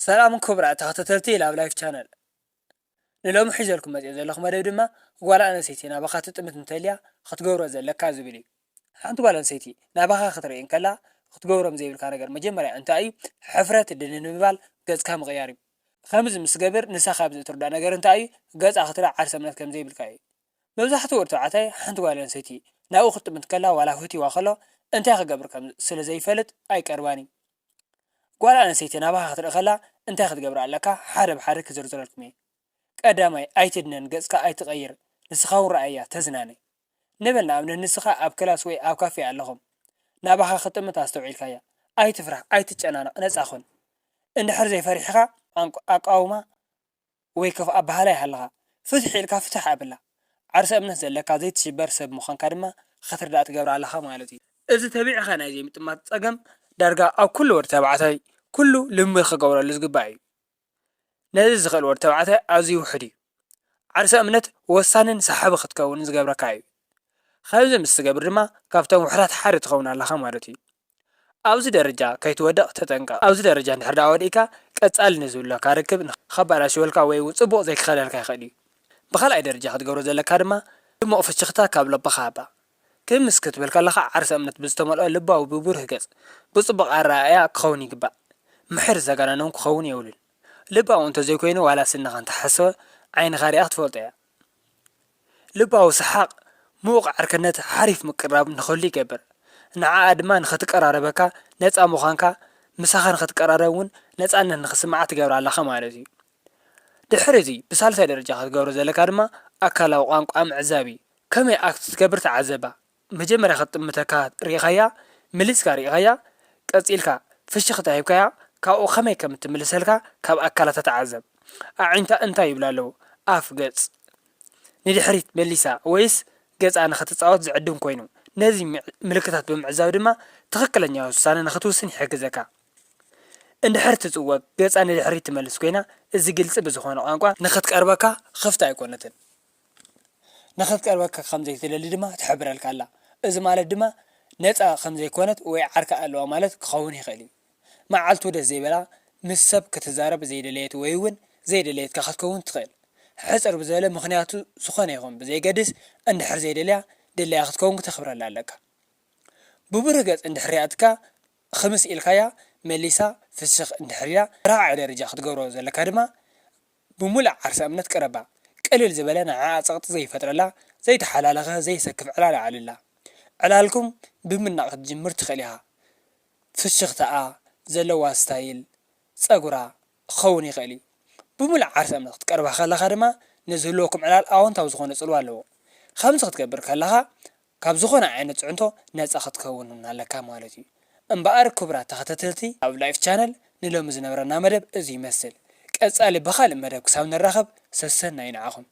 ሰላም ክቡራት ተኸታተልቲ ላቭ ላይፍ ቻነል። ንሎሚ ሒዘልኩም መጽየ ዘለኹ መደብ ድማ ጓል ኣንስተይቲ ናባኻ ትጥምት እንተልያ ክትገብሮ ዘለካ ዝብል እዩ። ሓንቲ ጓል ኣንስተይቲ ናባኻ ክትርኢ እንከላ ክትገብሮም ዘይብልካ ነገር መጀመርያ እንታይ እዩ? ሕፍረት ድንን ምባል ገጽካ ምቕያር እዩ። ከምዚ ምስ ገበር ንሳ ካብዚ እትርዳ ነገር እንታይ እዩ? ገጻ ክትርኢ ዓርሰ እምነት ከም ዘይብልካ እዩ። መብዛሕትኡ ወዲ ተባዕታይ ሓንቲ ጓል ኣንስተይቲ ናብኡ ክትጥምት ከላ ዋላ ፈትይዋ ከሎ እንታይ ክገብር ከም ስለ ዘይፈልጥ ኣይቀርባን እዩ። ጓል ኣንስተይቲ ናባኻ ክትርኢ ከላ እንታይ ክትገብር ኣለካ ሓደ ብሓደ ክዝርዝረልኩም እየ። ቀዳማይ ኣይትድነን ገጽካ ኣይትቐይር ንስኻ እውን ረኣያ ተዝናነ። ንበል ንኣብነት ንስኻ ኣብ ክላስ ወይ ኣብ ካፌ ኣለኹም ናባኻ ክትጥምት ኣስተውዒልካያ ኣይትፍራሕ ኣይትጨናነቕ ነጻ ኩን። እንድሕር ዘይፈሪሕኻ ኣንቋ- ኣቃውማ ወይ ከፍ ኣባህላ ይሃልኻ ፍትሕ ኢልካ ፍትሕ ኣብላ። ዓርሰ እምነት ዘለካ ዘይትሽበር ሰብ ምዃንካ ድማ ክትርዳእ ትገብር ኣለኻ ማለት እዩ። እዚ ተቢዕኻ ናይ ዘይምጥማት ጸገም ዳርጋ ኣብ ኩሉ ወዲ ተባዕታይ ኩሉ ልምድ ክገብረሉ ዝግባእ እዩ። ነዚ ዝኽእል ወዲ ተባዕታይ ኣዝዩ ውሑድ እዩ። ዓርሰ እምነት ወሳንን ሰሓቢ ክትከውን ዝገብረካ እዩ። ከምዚ ምስ ትገብር ድማ ካብቶም ውሑዳት ሓደ ትኸውን ኣለኻ ማለት እዩ። ኣብዚ ደረጃ ከይትወድቕ ተጠንቀቕ። ኣብዚ ደረጃ እንድሕር ደኣ ወዲእካ ቀጻሊ ንዝህልወካ ርክብ ከባላሽወልካ ወይ እውን ጽቡቕ ዘይክኸደልካ ይኽእል እዩ። ብኻልኣይ ደረጃ ክትገብሮ ዘለካ ድማ ድሙቕ ፍሽኽታ ካብ ልብኻ ሃባ። ክምስ ክትብል ከለኻ ዓርሰ እምነት ብዝተመልኦ ልባዊ ብብሩህ ገጽ ብጽቡቕ ኣረኣእያ ክኸውን ይግባእ። ምሕር ዘጋነኖም ክኸውን የብሉን። ልባዊ እንተዘይኮይኑ ዋላ ስንኻ እንተሓሰወ ዓይንኻ ሪኣ ክትፈልጦ እያ። ልባዊ ሰሓቕ ምዉቕ ዓርከነት ሓሪፍ ምቅርራብ ንኽህሉ ይገብር። ንዓኣ ድማ ንኽትቀራረበካ ነጻ ምዃንካ ምሳኻ ንኽትቀራረብ እውን ነጻነት ንኽስምዓ ትገብራ ኣለኻ ማለት እዩ። ድሕሪ እዚ ብሳልሳይ ደረጃ ክትገብሮ ዘለካ ድማ ኣካላዊ ቋንቋ ምዕዛብ እዩ። ከመይ ኣክት ትገብር ተዓዘባ። መጀመርያ ክትጥምተካ ርኢኻያ፣ መሊስካ ርኢኻያ፣ ቀጺልካ ፍሽኽታ ሂብካያ፣ ካብኡ ከመይ ከም እትምልሰልካ ካብ ኣካላታ ተዓዘብ። ኣዒንታ እንታይ ይብላ ኣለዉ? ኣፍ፣ ገጽ፣ ንድሕሪት መሊሳ ወይስ ገጻ ንኽትጻወት ዝዕድም ኮይኑ፣ ነዚ ምዕ- ምልክታት ብምዕዛብ ድማ ትኽክለኛ ውሳነ ንኽትውስን ይሕግዘካ። እንድሕር ትጽወግ ገጻ ንድሕሪት ትመልስ ኮይና፣ እዚ ግልጺ ብዝኾነ ቋንቋ ንኽትቀርበካ ክፍቲ ኣይኮነትን። ንኽትቀርበካ ከም ዘይትደሊ ድማ ትሕብረልካ ኣላ። እዚ ማለት ድማ ነጻ ከም ዘይኮነት ወይ ዓርካ ኣለዋ ማለት ክኸውን ይኽእል እዩ። መዓልቱ ደስ ዘይበላ ምስ ሰብ ክትዛረብ ዘይደለየት ወይ እውን ዘይደለየትካ ክትከውን ትኽእል። ሕጽር ብዝበለ ምኽንያቱ ዝኾነ ይኹን ብዘይገድስ እንድሕር ዘይደልያ ድላያ ክትከውን ክተኽብረላ ኣለካ። ብብሩህ ገጽ እንድሕር ሪኣትካ ኽምስ ኢልካያ መሊሳ ፍሽኽ እንድሕር ኢላ ራብዓይ ደረጃ ክትገብሮ ዘለካ ድማ ብሙሉእ ዓርሰ እምነት ቅረባ። ቅልል ዝበለ ንዓኣ ጸቕጢ ዘይፈጥረላ ዘይተሓላለኸ ዘይሰክፍ ዕላል ኣዕልላ። ዕላልኩም ብምድናቕ ክትጅምር ትኽእል ኢኻ። ፍሽኽታኣ፣ ዘለዋ ስታይል ጸጉራ ክኸውን ይኽእል እዩ። ብምሉእ ዓርሰ እምነት ክትቀርባ ከለኻ ድማ ንዝህልወኩም ዕላል ኣወንታዊ ዝኾነ ጽልዋ ኣለዎ። ከምዚ ክትገብር ከለኻ ካብ ዝኾነ ዓይነት ጽዕንቶ ነጻ ክትከውን እውን ኣለካ ማለት እዩ። እምበኣር ክቡራት ተኸታተልቲ ኣብ ላይፍ ቻነል ንሎሚ ዝነበረና መደብ እዚ ይመስል። ቀጻሊ ብኻልእ መደብ ክሳብ ንራኸብ ሰሰናዩ ንዓኹም።